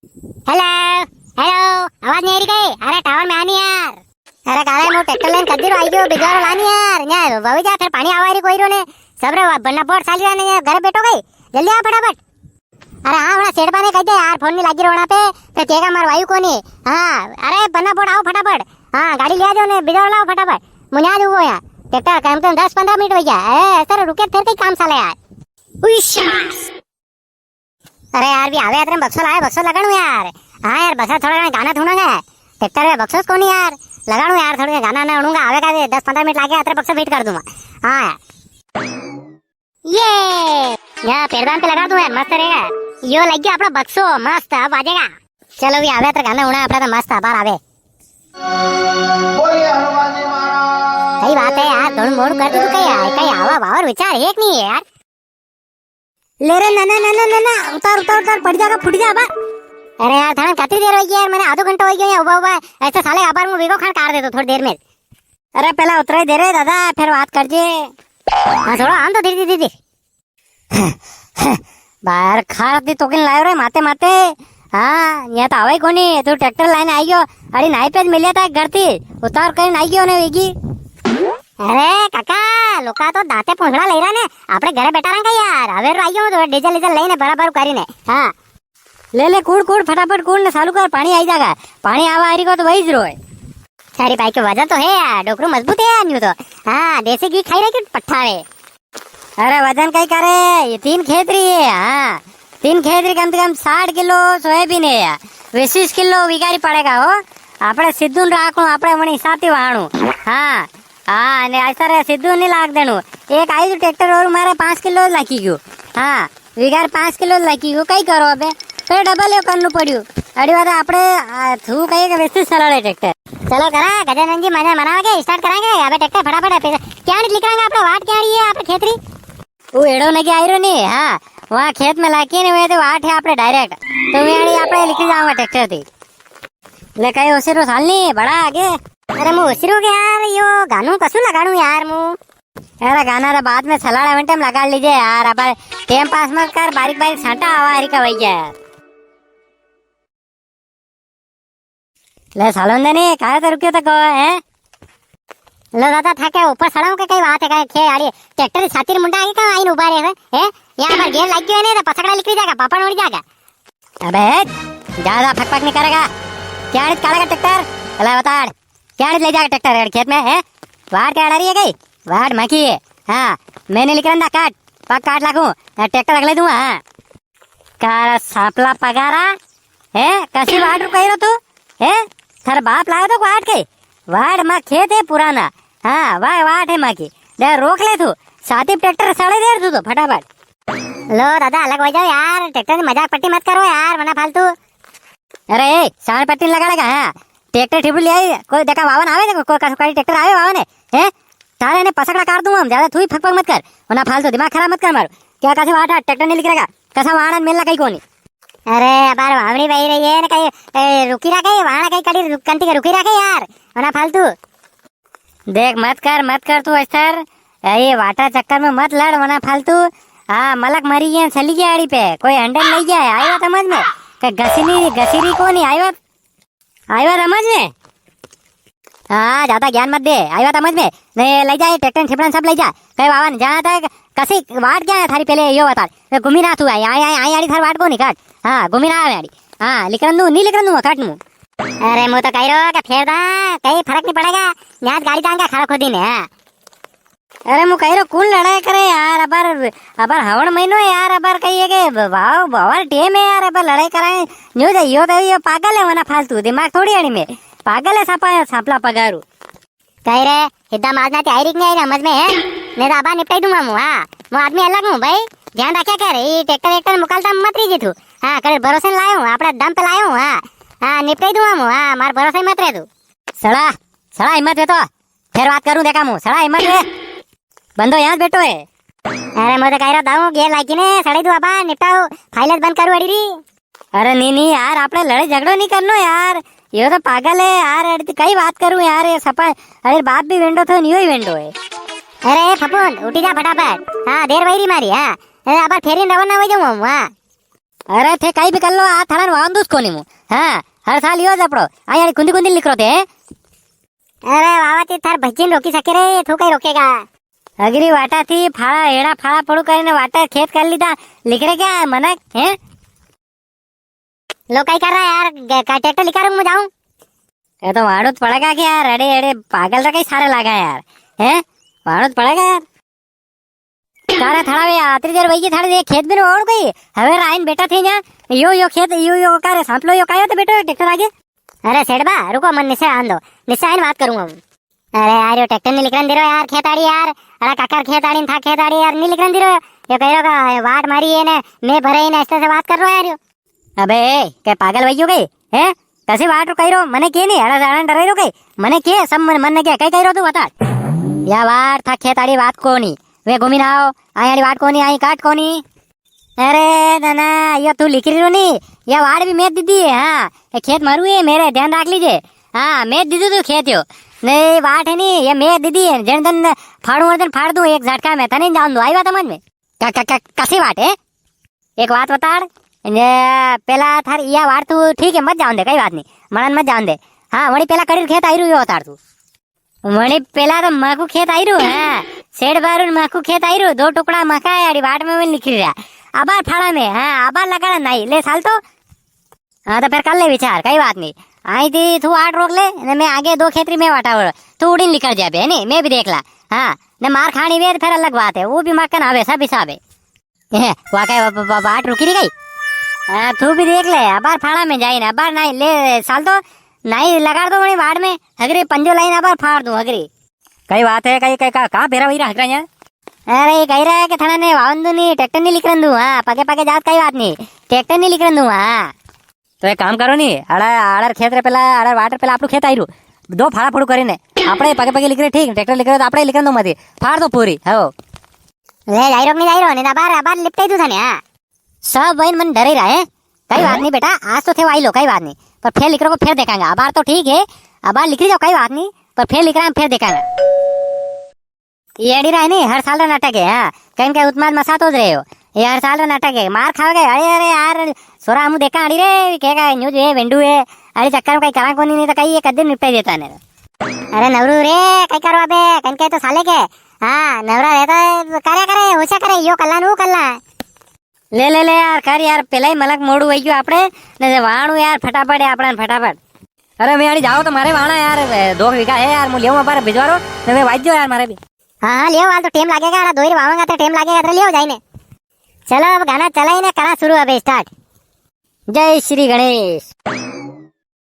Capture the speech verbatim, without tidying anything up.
हेलो, हेलो, आवाज नी आई री कई? अरे टावर में आनी यार। अरे काले मूं ट्रैक्टर लेन कदी रो आई गयो, बिजवारो लानी यार। न्या वई जा, फिर पाणी आवा री कोई रो ने। सब रे बन्ना बोट चाली रा ने, घरे बैठो कई। जल्दी आ फटाफट। अरे हाँ, वणा सेठ बा ने कई दे यार, फोन नी लागी रो वणा पे, फिर केगा मार वायु कोनी। हाँ, अरे बन्ना बोट आओ फटाफट। हाँ, गाड़ी ले आ जाओ ने, बिजवारो लाओ फटाफट। मूं न्या ज उबो यां। ट्रैक्टर कम से कम दस पन्द्रह मिनट वई गया। ए, सर रुके, फिर कई काम साले यार। उई शाबाश। अरे यार, वी आवे अतरे में बक्सो लावे, बक्सो लगाणू यार। हाँ यार, बक्सा थोड़ा घणा गाना थुणांगा। ट्रैक्टर में बक्सो कोनी यार, लगाणू यार, थोड़ा गाना ना हुणूंगा, आवेगा वे दस पन्द्रह मिनट लागे, अतरे बक्सो फिट कर दूंगा। हाँ यार। ये, या पेड़बाम पे लगा दूं यार, मस्त रेगा। यो लग गयो आपणो बक्सो, मस्त, अब बाजेगा। चलो, वी आवे अतरे गाना हुणा, आपणा तो मस्त, अबार आवे। सही बात है यार, घणू मोड़ू कर दू तू, कई, कई आवा, वावर विचार है कि नी है यार? ले रे, ना, ना, ना, उतार, उतार, उतार, पड़ी जागा, फूटी जा बा। अरे यार, थाने कतरी देर होई गई यार, मने आधो घंटो होई गयो यां उबा उबा। ऐसे साले अबार मूं वीगो खाण काट देतो थोड़ी देर में। अरे, पेला उतरवा दे रे दादा, फिर वात करजे। हाँ, छोड़ो, आन दो धीरे, धीरे, धीरे। बाहर खार दी तो किन लायो रे, माते, माते। हाँ, यां तो आवे ही कोनी, तू ट्रैक्टर लाइन आई गयो। अरे, नाई पे ज मिल्या था घर थी, उतार करीन आई गयो ने वीगी। अरे काका, लोका तो दांते पूंछड़ा लई रा ने, आपणे घरे बैठा रांगा यार। हवेर रो आई गयो तो डीजल डीजल लई ने बराबर करी ने। हाँ। ले ले, कूड़ कूड़, फटाफट कूड़ ने चालू कर, पाणी आई जागा। पाणी आवा हरीको तो वई ज रो है। थारी बाई के वजन तो है यार, डोकरू मजबूत है यार न्यू तो। हाँ, देसी घी खाई रा कि पट्ठा वे। अरे वजन कई करे, ये तीन खेत री है, हाँ। तीन खेत री कम से कम साठ किलो सोयाबीन है यार। बीस बीस किलो वीगा री पड़ेगा हो। आपणे सीधू नी राखणू, आपणे वणी हिसाब थी वाहणू। हाँ, हाँ, ने ऐसा रे सीधू नी लाग देणू। एक आई तो ट्रैक्टर और मारे पाँच किलो लागी गयो। हाँ, वीगा रे पाँच किलो लागी गयो, कई करो अबे? फिर डबल यो करनू पड़्यू। अड़ी बात है, आपणे, आ, थू कहे के व्यवस्थित चलाड़े ट्रैक्टर। चलो करा, गजानन जी मजा मनाओगे, start करांगे। अबे ट्रैक्टर फटाफट है, पीछे क्या निकल करांगे, आपणे वाट क्या रही है, आपणे खेत री? वो एड़ो नगे आई रो नी, हाँ, वां खेत में लाके ने, वे तो वाट है आपणे direct, तो वे आड़ी आपणे निकली जावांगा ट्रैक्टर थी। ले कई ओसिरो साल नी, बड़ा आगे। अरे मूं ओसिरो के यार, यो गानू कसु लगाणू यार मूं। अरे गाना रे बाद में सलाड़ा में टाइम लगा लीजे यार, अब टाइम पास मत कर, बारीक बारीक सांटा आवा हरीका वई गया यार। ले सालोंदे ने, काहे तो रुक्यो तको, हैं? लो दादा, थाके ऊपर सड़ाऊं के कई बात है, कई खे आड़ी ट्रैक्टर री छाती रे मुंडा आगे का आईने उबा रे है, हैं? यां पर गेर लाग गयो है ने, तो पसकड़ा निकली जागा, पापड़ उड़ी जागा। अबे, ज्यादा फकफक नी करेगा। क्या आड़ी कालेगा ट्रैक्टर? अला बताड़। क्या आड़ी ले जागा ट्रैक्टर खेत में, हैं? वाट क्या अड़ा रही है कई? वाट माकी है। हाँ, मैंने लिख रंदा काट, पग काट लाखूं, ट्रैक्टर अगले दूंगा, हाँ। का रे सांपला पगारा, हैं? कसी वाट रुकाई रो तू, हैं? थारा बाप लायो तो वाट के? वाट मां खेत है पुराना। हाँ, वाह, वाट है मां की। दे, रोक ले तू। साथी ट्रैक्टर सड़ई दे तू तो फटाफट। लो दादा, अलग हो जाओ यार, ट्रैक्टर की मजाक पट्टी मत करो यार, वना फालतू। अरे, ए, साण पट्टी लगाड़ेगा, हाँ? ट्रैक्टर ठिबड़ू ले आई, कोई देखा वावन आवे, देखो, कोई कसो कोई ट्रैक्टर आवे वावन है, हैं? थारे ने पसकड़ा काट दूंगा हम, ज्यादा तू ही फकफक मत कर, वना फालतू दिमाग खराब मत कर मारो। क्या कसी वाट है, ट्रैक्टर नी निकलेगा, कसा वाहन मेलना कई कोनी। अरे, अबार वावणी वई रही है ना, कई, ए, रुकी रखे, वाहन कई कड़ी रुक-, कंटी के रुकी रखे यार, वना फालतू। देख, मत कर, मत कर तू अस्तर, ए, ये वाटा चक्कर में मत लड़, वना फालतू। हाँ, मलक मरी गया, चली गया आड़ी पे, कोई हंडन नी गया है, आई बात समझ में? कई घसीरी, घसीरी कोनी, आई बात आई बात समझ में? हाँ, ज्यादा ज्ञान मत दे, आई बात समझ में? नी, ले जा, ये ट्रैक्टर ठिपड़ा सब ले जा। कई वावन, जहाँ तक कसी वाट क्या है थारी, पेले यो बता। मैं घूमी ना तू, आई, आई, आई, आई, आड़ी थारी वाट कोनी काट। हाँ, घूमी ना आवे आड़ी। हाँ, लिकरन दूँ, नी लिकरन दूँ, काट नू। अरे, मूँ तो कही रो के फेर दा, कई फरक नी पड़ेगा। न्याज गाड़ी जाएगा, खड़ा खुदी ने, हाँ। अरे, मूँ कही रो, कुण लड़ाई करे यार? अबार, अबार हवण महीनो है यार, अबार कही है के भाव, भावर टेम है यार, अबार लड़ाई कराए। न्यू दे, यो तो, यो पागल है, वना फालतू दिमाग थोड़ी आनी में। पागल है, सापा, सापला पगारू। कही रे, हिद्दा माजना ते आई री के नी आई री, समझ में है? नी तो अबार निपटाई दूंगा मूँ, हाँ। मूँ आदमी अलग हूँ भाई, ध्यान रख्या कर, ये ट्रैक्टर, ट्रैक्टर मुकालता मत रही जी तू। हाँ, कल भरोसे नी लायो हूँ, अपने दम पे लायो हूँ, हाँ। हाँ, निपटाई दूंगा मूँ, हाँ, मार भरोसे मत रह तू। सड़ा, सड़ा हिम्मत है तो। फेर बात करूँ देखा मूँ, सड़ा हिम्मत है। बंदो यहाँ बैठो है। अरे मूँ तो कही रो दाऊ, गेर लागी ने, सड़ाई दूँ अबार, निपटाओ, फाइल बंद करूँ अड़ी री। अरे नी, नी यार, आपणे लड़ाई झगड़ो नी करनो यार। यो तो पागल है यार, अड़ी कई बात करूँ यार, ये सपा, अरे बाप भी वेंडो थो, नी यो ही वेंडो है। अरे फफूंद, उठी जा फटाफट। हाँ, देर वई री मारी, हाँ। अरे अबार फेरी रवाना हो जाऊँ हम, हाँ। अरे थे कई भी कर लो, आ थारा वांदूस कोनी मु। हाँ, हर साल यो जपड़ो। आ यानी कुंदी कुंदी लिकरो थे। अरे वावा ती थार भजीन रोकी सके रे, थू कई रोकेगा? अगरी वाटा थी फाड़ा, हेड़ा फाड़ा पड़ू करने वाटा खेत कर लीधा, लिकरे क्या मनक, हैं? लो, कई कर रहा है यार? ग-, का ट्रैक्टर लिकारूं, मैं जाऊं? ये तो वाणो तो पड़ेगा क्या यार? अरे, अरे, पागल तो कई सारे लागा यार, हैं? वाणो तो पड़ेगा यार। तारा थारा वे आतरी देर वही थारे दे खेत बिन ओड़ गई। हवे राइन बेटा थे न्या, यो, यो खेत, यो, यो का रे सांपलो, यो कायो तो बेटो ट्रैक्टर आगे। अरे सेठ बा, रुको, मन निसे आन दो, निसे आइन बात करूंगा हूँ। अरे यार, यो ट्रैक्टर नी लिकरन दे रहो यार, खेत आड़ी यार। अरे काकर खेत आड़ी था, खेत आड़ी यार, नी लिकरन दे रहो। यो कह रहो का वाट मारी है ने, मैं भरे ही ने, ऐसे से बात कर रहो यार यो। अबे, ए, के पागल वही हो गई? हैं? कसी वाट रो कही रो? मने के नी, अड़ा जाणा डराई रो कई? मने के, सब मन, मन ने के, कई कही रो तू बता। या वाट था खेत आड़ी वाट कोनी। वे घूमी ना आओ, आई आड़ी वाट कोनी, आई काट कोनी। अरे नाना, यो तू लिकरी रो नी, या वाट भी मैं दीदी है, हाँ। ये खेत मारू है मेरे, ध्यान राख लीजे। हाँ, मैं दीदू तू खेत यो। नी, वाट है नी, ये मैं दीदी है, जन दन फाड़ू और दन फाड़ दूं एक झटका में, तने जान दो, आई बात समझ में? का, का, का, कसी वाट है? एक बात बताड़, ने पेला थार इया वार तू ठीक है, मत जावन दे, कई बात नी, मणन मत जावन दे। हाँ, वणी पेला कड़ीर खेत आई रू यो बताड़ तू। वणी पेला तो माकू खेत आई रू, हाँ, सेठ बारू माकू खेत आई रू, दो टुकड़ा मका है, अड़ी वाट में लिख रहा। आबार फाड़ा में, हाँ, आबार लगाड़ा नहीं, ले साल तो। हाँ, तो फिर कर ले विचार, कई बात नी। आई थी, तू वाट रोक ले, ने मैं आगे दो खेतरी में वाटा वड़, तू उड़ीन निकल जा बे, है नी, मैं भी देख ला। हाँ, ने मार खानी वे, फिर अलग बात है, वो भी मक्कन आवे, सब हिसाब है। ए, वाकई वा-, वा-, वा-, वाट रुकी नी गई। हाँ, तू भी देख ले, अबार फाड़ा में जाई ना, अबार नाई ले, साल तो नाई लगाड़ दो वणी वाट में, हगरे पंजो लाइन अबार फाड़ दूं, हगरे। कई बात है, कई, कई, का, का भेरा वही रहा हगरा यहाँ? अरे, ये कही रहा है कि थाना ने वावन दू नी, ट्रैक्टर नी लिकरन दू, हाँ, पगे पगे जात कई बात नी, ट्रैक्टर नी लिकरन दू, हाँ। तो एक काम करो नी, आड़ा, आड़र खेत रे पेला, आड़र वाट रे पेला आपणू खेत आई रू। दो फाड़ा फूड़ू करी ने। आपणे पगे पगे लिकरे ठीक, ट्रैक्टर लिकरे तो आपणे लिकरन दो मती। फाड़ दो पूरी, हो। ले, जाई रो कि नी जाई रो, नी तो अबार, अबार लिपटाई दू थाने, हाँ। सब बहन मन डरे रहा है। कई बात नी बेटा, आज तो थे वाई लो, कई बात नी। पर फेर लिकरो को फेर देखांगा। अबार तो ठीक है, अबार लिकरी जाओ, कई बात नी। पर फेर लिकरा, फेर देखांगा। ये अड़ी रहा है नी, हर साल रा नाटक है, हाँ। कहीं का उत्माद मसा तो रहे हो। ये हर साल रा नाटक है, मार खाओगे। अरे, अरे यार, सोरा हमू देखा अड़ी रे, के का न्यूज है, वेंडू है। अरे चक्कर में कई करा कोनी, नी तो कई ये कद्दे निपटाई देता ने। अरे नवरू रे, कई करो अबे, कहीं के तो साले के। हाँ, नवरा रहता है, करे, करे, होशा करे, यो कल्ला न वो कल्ला। ले, ले, ले यार, कर यार, पेला ही मलक मोड़ू वही गयो आपणे, ने जे वाणू यार, फटाफट है आपणा ने, फटाफट। अरे मैं आड़ी जाओ तो मारे वाणा यार, ए, दो बीघा है यार, मु लेऊं अबार भिजवारो, ने मैं वाज जो यार मारे भी। हाँ, हाँ, ले आओ, हाल तो टेम लागेगा, अरे दो ही वावांगा तो टेम लागेगा, तो ले आओ जाई ने। चलो अब गाना चलाई ने, करा शुरू अबे start। जय श्री गणेश।